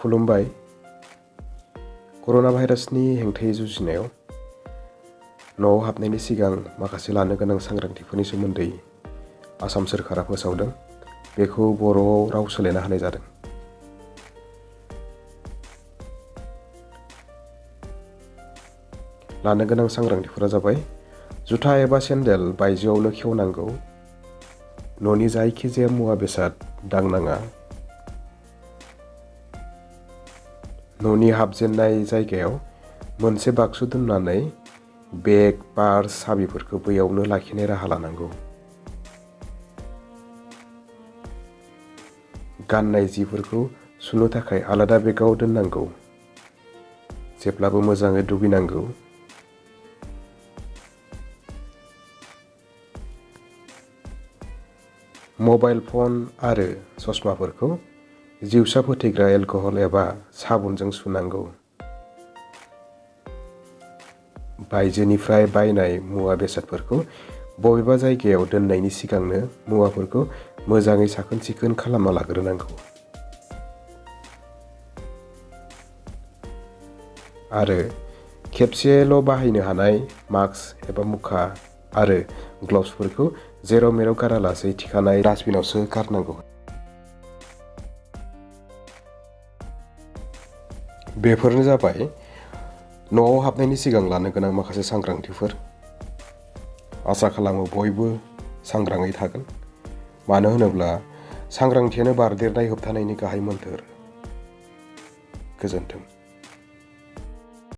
खुलुमबाय। कर'ना भाइरासनि हेंथायै जुजिनायाव न'आव हाबनायनि सिगां माखासे लानो गोनां सांग्रांथिफोरनि सोमोन्दै आसाम सोरखारा फोसावदों। बेखौ बर'आव राव सोलायना होनाय जादों। लानो गोनां सांग्रांथिफोरा जाबाय जुथा एबा सेन्देल बायजोआवनो खेवनांगौ, न'नि जायखिजाया मुवा बेसाद दांनाङा, न'नि हाबजेननाय जायगायाव मोनसे बाक्सु दोननानै बेग, पार्स, साबिफोरखौ बैयावनो लाखिनाय राहा लानांगौ। गाननाय जिफोरखौ सुनो थाखाय आलादा बेगाव दोननांगौ। जेब्लाबो मोजाङै दुगैनांगौ। मबाइल फन आरो चस्माफोरखौ जिउसा फोथैग्रा एलकहल एबा साबुनजों सुनांगौ। बायजोनिफ्राय बायनाय मुवा बेसादफोरखौ बबेबा जायगायाव दोननायनि सिगांनो मुवाफोरखौ मोजाङै साखोन सिखोन खालामना लाग्रोनांगौ। आरो खेबसेल' बाहायनो हानाय मास्क एबा मुखा आरो ग्लभ्सफोरखौ जेराव मेराव गारालासे थिखानाय डास्टबिनावसो गारनांगौ। बेफोरनो जाबाय न'आव हाबनायनि सिगां लानो गोनां माखासे सांग्रांथिफोर। आसा खालामो बयबो सांग्राङै थागोन। मानो होनोब्ला सांग्रांथियानो बारदेरनाय होबथानायनि गाहाय मोन्थोर। गोजोन्थों।